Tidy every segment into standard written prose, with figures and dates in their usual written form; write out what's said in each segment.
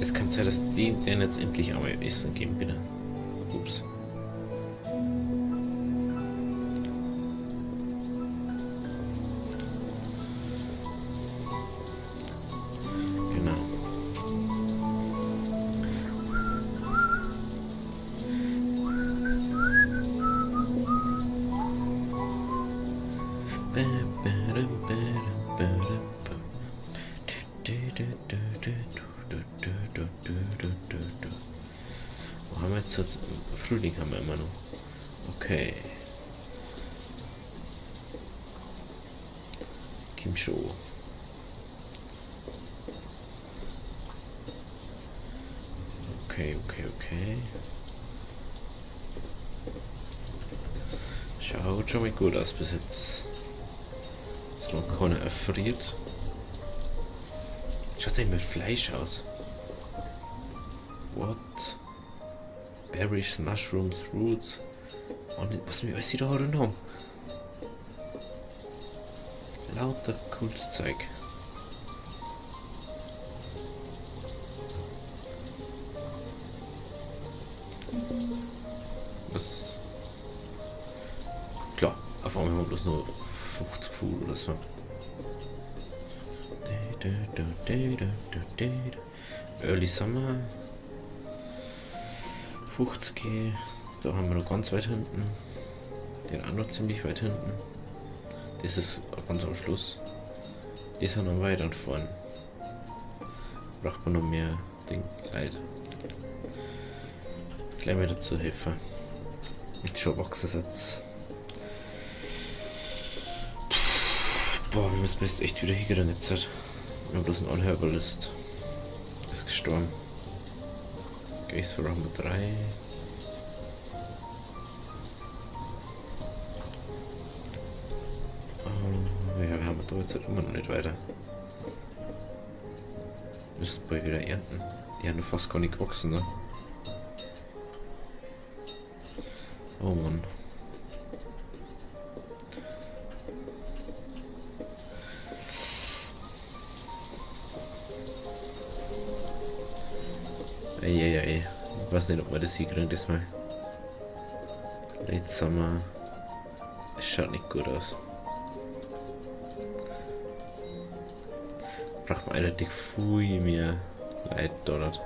Es kann sein, dass die den jetzt endlich einmal essen geben, bitte. Ups. Genau. Wo haben wir jetzt? Frühling haben wir immer noch. Okay. Kim Scho. Okay, okay, okay. Schaut schon mal gut aus bis jetzt. Solange keiner erfriert. Schaut eigentlich mit Fleisch aus? What? Berries, Mushrooms, Roots. Und was wir alles da drin haben. Lauter cooles Zeug. Was? Klar, auf einmal haben wir bloß nur 50 Food oder so. Early Summer. 50. Da haben wir noch ganz weit hinten. Den auch noch ziemlich weit hinten. Das ist ganz am Schluss. Die sind noch weiter vorn. Braucht man noch mehr Ding. Leid. Gleich mal dazu helfen. Mit schon Wachsersatz. Boah, wir müssen jetzt echt wieder hinkriegen jetzt. Wir haben bloß einen Unherbalist. Ist gestorben. Geist für haben wir 3. Oh, ja, wir haben da jetzt halt immer noch nicht weiter. Wir müssen bald wieder ernten. Die haben noch fast gar nicht gewachsen, ne? Oh Mann. Eieiei. Ich weiß nicht, ob wir das hinkriegen diesmal. Late Summer. Es schaut nicht gut aus. Braucht man eindeutig viel mehr Leid dort.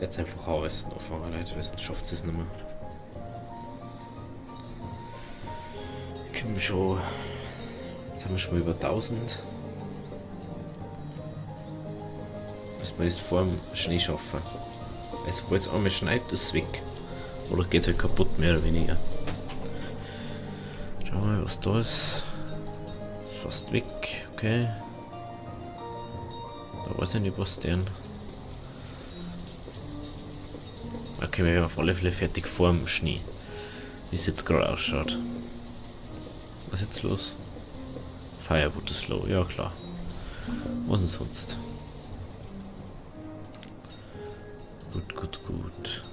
Jetzt einfach Harvesten anfangen, Leute, weil sonst schafft es nicht mehr. Kommen schon. Jetzt haben wir schon mal über 1000. Müssen wir das vor dem Schnee schaffen. Weil sobald es einmal schneit, ist es weg. Oder geht halt kaputt, mehr oder weniger. Schauen wir mal, was da ist. Ist fast weg, okay. Da weiß ich nicht, was denn. Okay, wir werden auf alle Fälle fertig vor dem Schnee. Wie es jetzt gerade ausschaut. Was ist jetzt los? Firewood is low, ja klar. Was denn sonst? Gut, gut, gut.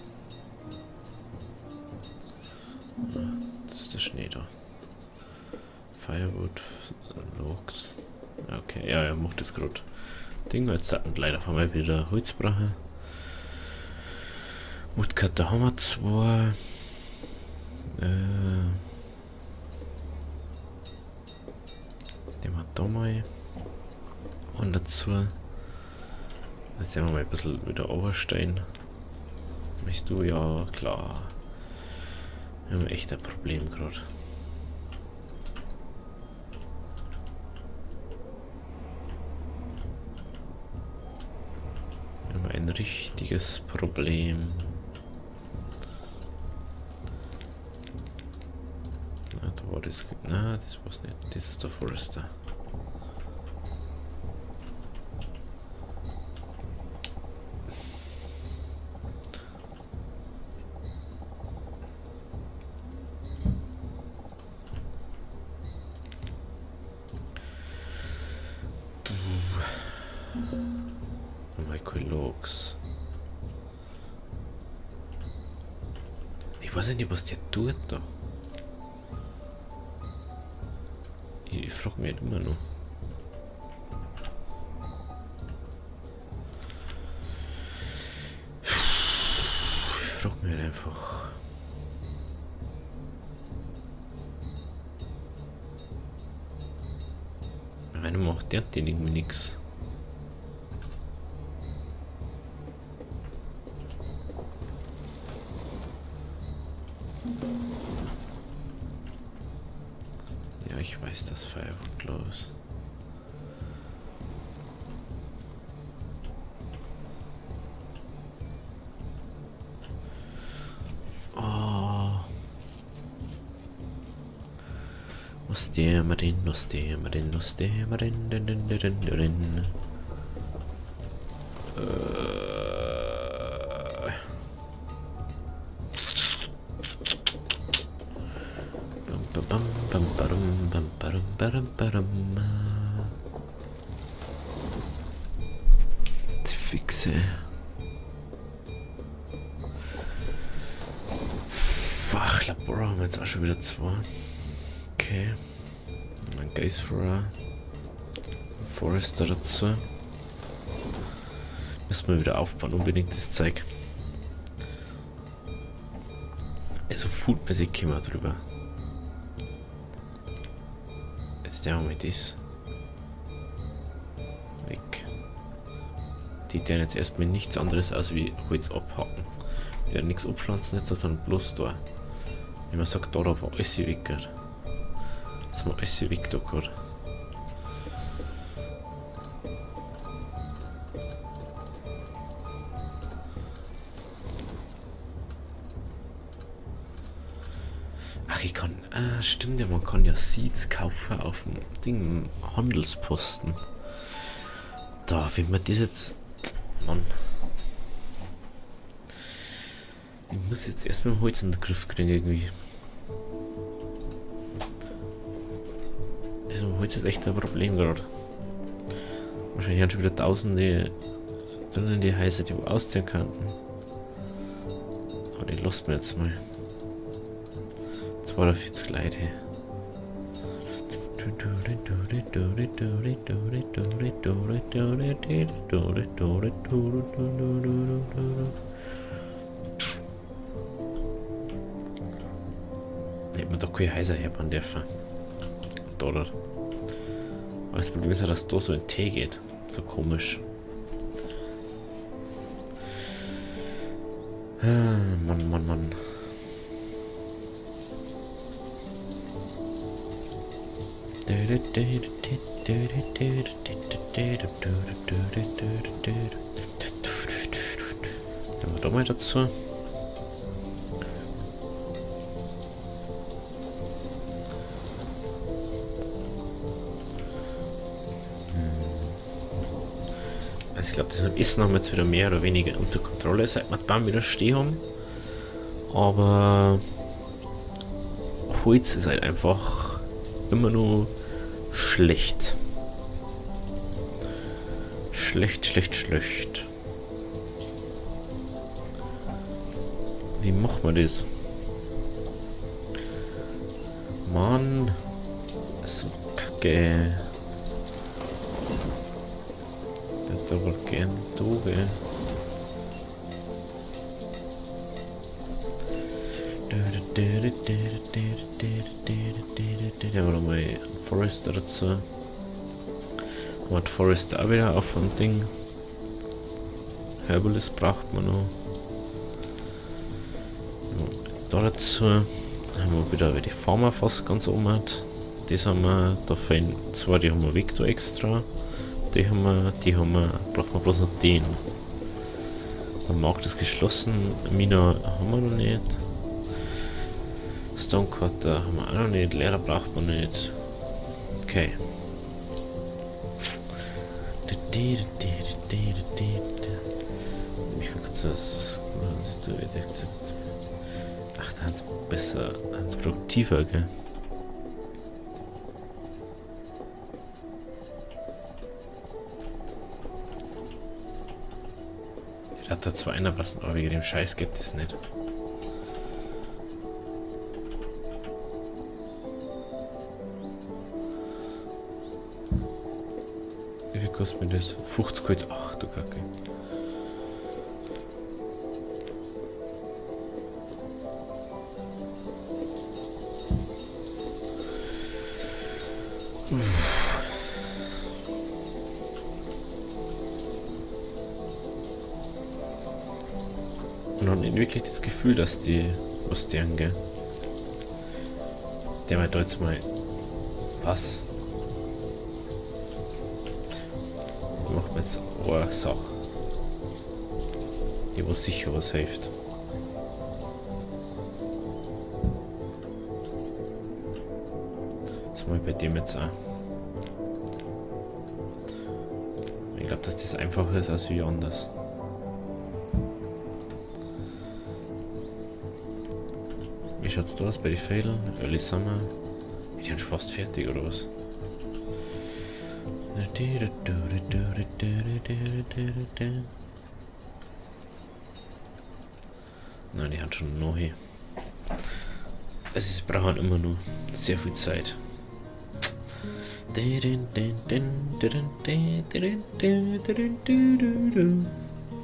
Ja, das ist der Schnee da. Firewood, Logs. Okay, ja, er macht das gerade. Ding, jetzt sollten leider auf einmal wieder Holz brauchen. Woodcutter haben wir 2. Den hat da mal. Und dazu. Jetzt sehen wir mal ein bisschen wieder Oberstein. Möchtest du? Ja, klar. Wir haben echt ein Problem gerade. Wir haben ein richtiges Problem. Na, da war das. Na, das war's nicht. Das ist der Forester. keine Logs. Ich weiß nicht, was der tut da. Ich frage mich halt immer noch. Ich frage mich halt einfach. Wenn macht der denn irgendwie nix. Ja, ich weiß, dass Firewood los. Oh. Was der Marin, was der Marin, was der Marin, din, din, din, din, din. Bam, bam, bam, bam, barum, bam, barum, barum. Die Fixe. Ach, Labora haben wir jetzt auch schon wieder zwei. Okay. Ein Geisfra. Forester dazu. Müssen wir wieder aufbauen, unbedingt das Zeug. Also foodmäßig kommen wir drüber. Jetzt der Moment ist. Weg. Die werden jetzt erstmal nichts anderes als wie Holz abhacken. Die werden nichts abpflanzen jetzt, sondern bloß da. Wenn man sagt, da war alles weg gerade. Das haben wir alles weg da gerade. Ach, ich kann. Ah, stimmt ja, man kann ja Seeds kaufen auf dem Ding, Handelsposten. Da, wenn man das jetzt. Mann. Ich muss jetzt erstmal dem Holz in den Griff kriegen irgendwie. Das mit dem Holz ist echt ein Problem gerade. Wahrscheinlich haben schon wieder tausende drinnen die Häuser, die wo ausziehen könnten. Aber die lassen wir jetzt mal. 42 Leute. Hätte man da keine Häuser herbauen dürfen. Da, da. Aber das Problem ist ja, dass da so in Tee geht. So komisch. Mann, Mann, Mann. Gehen wir da mal dazu. Also ich glaub, das mit dem Essen haben wir jetzt wieder mehr oder weniger unter Kontrolle, seit wir die Baum wieder stehen haben. Aber Holz ist halt einfach immer nur schlecht. Schlecht, schlecht, schlecht. Wie macht man das? Mann. Ist so kacke. Der hat aber gern du, gell? Der war nochmal ein Forester dazu. Und Forester auch wieder auf dem Ding. Herbalist braucht man noch. Da dazu haben wir wieder die Farmer fast ganz oben hat. Das haben wir, da fehlen zwei, die haben wir weg da extra. Die haben wir, die haben wir, braucht man bloß noch den. Der Markt ist geschlossen, Mina haben wir noch nicht. Stonecutter haben wir auch noch nicht, Lehrer braucht man nicht. Okay. Ich will kurz das. Ach, da hat's besser, hat's produktiver, gell? Mag da zwar einer passen, aber wegen dem Scheiß geht das nicht. Wie viel kostet mir das? 50 Holz. Ach du Kacke. Und hat nicht wirklich das Gefühl, dass die was deren, gell? Der meint jetzt mal. Was? Macht mir jetzt eine Sache. Die was sicher was hilft. Das mache ich bei dem jetzt auch. Ich glaube, dass das einfacher ist als wie anders. Wie schaut's da aus bei den Pfeilen? Early Summer. Die sind schon fast fertig, oder was? Nein, die haben schon noch hier. Es ist, brauchen immer nur sehr viel Zeit.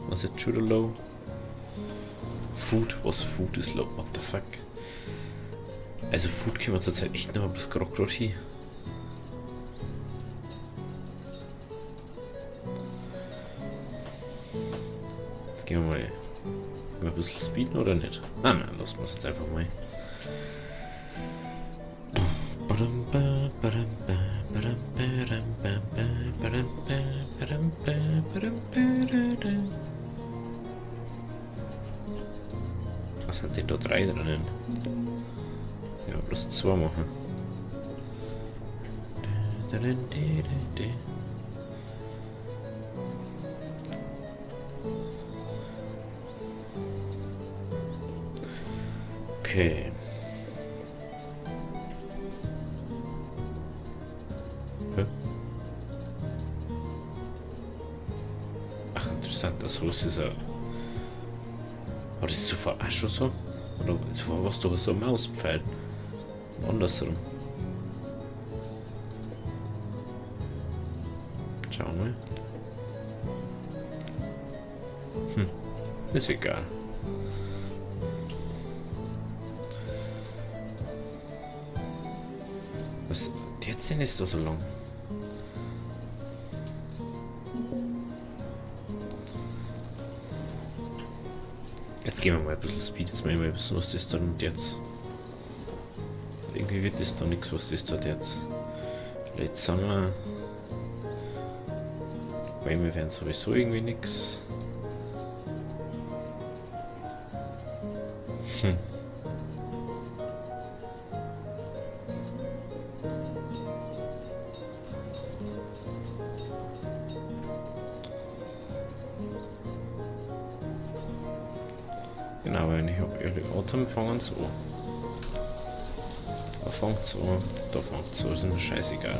Was ist schon low? Food? Was Food ist low? What the fuck? Also Food können wir zurzeit echt noch bloß gerade hin. Jetzt gehen wir mal ein bisschen speeden oder nicht? Nein, nein, lassen wir es jetzt einfach mal. Was sind denn da drei drinnen? Ja, bloß zwei machen. Okay. Hä? Ach, interessant, das so ist es ja. War das zuvor auch schon so? Oder zuvor warst du so ein Mauspfeil? Andersrum. Schauen wir mal. Ist egal. Was? Jetzt denn ist das so lang? Jetzt gehen wir mal ein bisschen Speed, jetzt mal ein bisschen, was ist da und jetzt. Irgendwie wird das da nichts, was ist da jetzt. Late Summer. Bäume werden sowieso irgendwie nix. Genau, wenn ich hab Early Autumn fangen so. Da fängt's an, da fängt's an, ist mir scheißegal.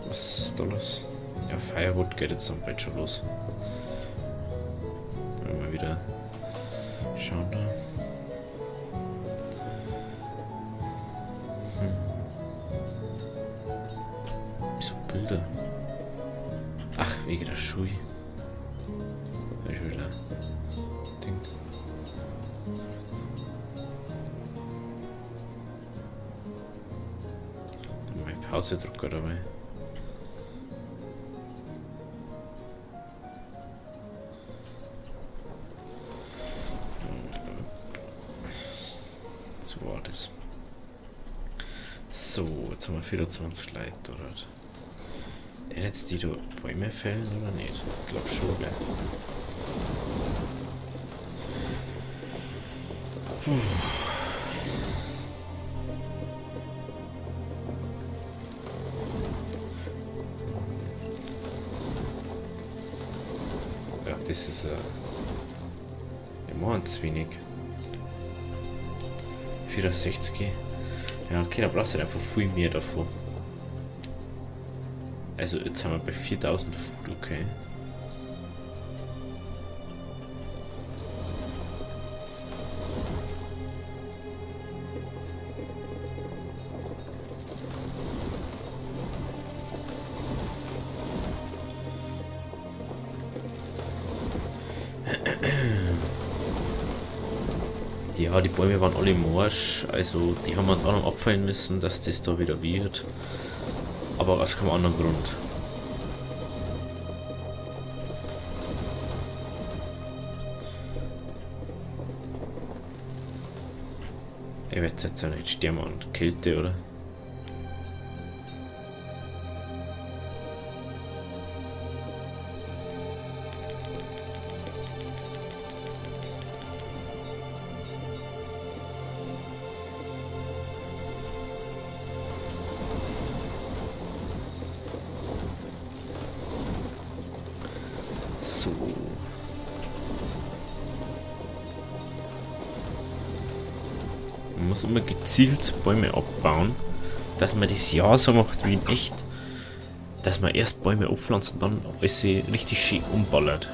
Was ist da los? Ja, Firewood geht jetzt dann bald schon los. Mal wieder schauen da. Wieso Bilder? Ach, wegen der Schuhe. Da ist wieder Ding. Dann ich Pause drücken dabei. So war das. So, jetzt haben wir 24 Leute, oder? Den jetzt die da Bäume fällen oder nicht? Ich glaub schon, gell? Puh. Ja, das ist wir machen zu wenig. 64. Ja, okay, da brauchst du halt einfach viel mehr davon. Also jetzt sind wir bei 4000 Food, okay. Ja, die Bäume waren alle morsch, also die haben wir dann auch noch abfallen müssen, dass das da wieder wird. Aber aus keinem anderen Grund. Ich werde jetzt ja nicht sterben an Kälte, oder? So. Man muss immer gezielt Bäume abbauen, dass man das ja so macht wie in echt, dass man erst Bäume abpflanzt und dann alles richtig schön umballert.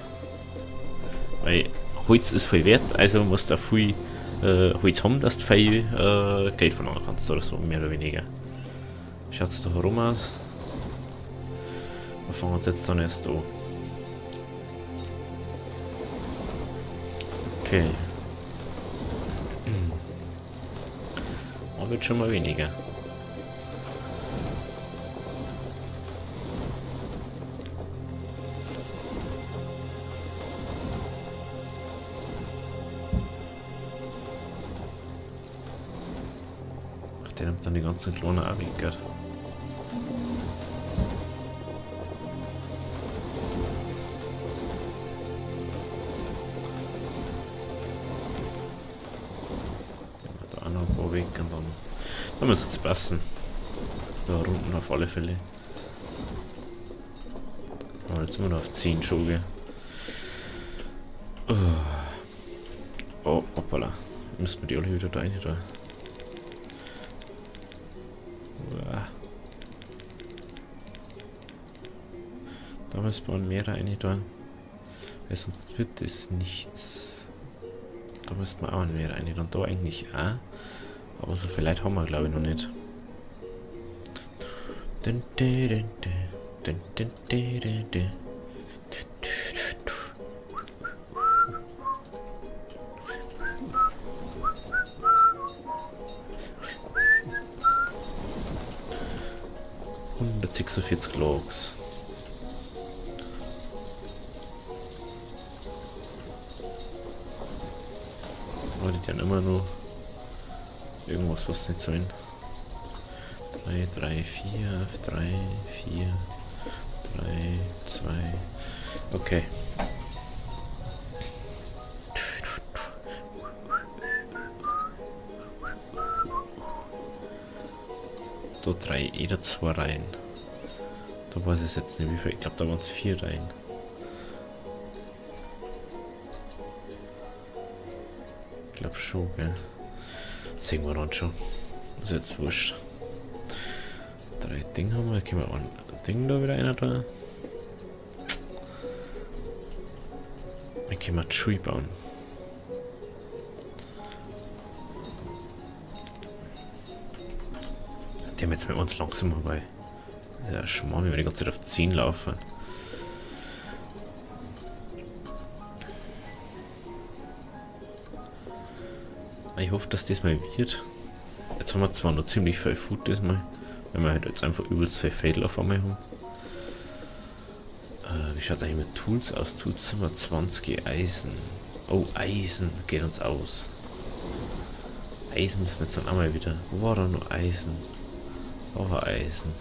Weil Holz ist viel wert, also musst du auch viel Holz haben, dass du viel Geld verlangen kannst oder so, mehr oder weniger. Schaut es da herum aus? Wir fangen uns jetzt dann erst an. Okay. Aber wird schon mal weniger. Ach, der nimmt dann die ganzen Klone auch weg, gell? Weg und dann muss es passen. Da unten auf alle Fälle. Aber jetzt sind wir noch auf 10 schon, gell? Oh, hoppala. Müssen wir die alle wieder da rein, da. Da müssen wir mehr rein, da. Weil sonst wird es nichts. Da müssen wir auch mehr rein. Und da eigentlich auch. Aber so viel Leute haben wir, glaube ich, noch nicht. Dun, dun, dun, dun, dun, dun, dun, dun. 146 Logs. Aber die dann immer nur irgendwas, was nicht sollen. 3, 3, 4, 3, 4, 3, 2. Okay. Da 3, jeder 2 rein. Da weiß ich jetzt nicht wie viel. Ich glaub, da waren's 4 rein. Ich glaub schon, gell? Sehen wir dann schon. Ist jetzt wurscht. 3 Dinge haben wir. Können wir ein Ding da wieder einer da? Dann können wir Tree bauen. Die haben jetzt mit uns langsam vorbei. Das ist ja schon mal, wenn wir die ganze Zeit auf 10 laufen. Ich hoffe, dass das mal wird. Jetzt haben wir zwar noch ziemlich viel Food diesmal, weil wir halt jetzt einfach übelst viel Fädel auf einmal haben. Wie schaut's eigentlich mit Tools aus? Tools sind wir 20 Eisen. Oh, Eisen geht uns aus. Eisen müssen wir jetzt dann auch mal wieder. Wo war da noch Eisen? Wo war Eisen?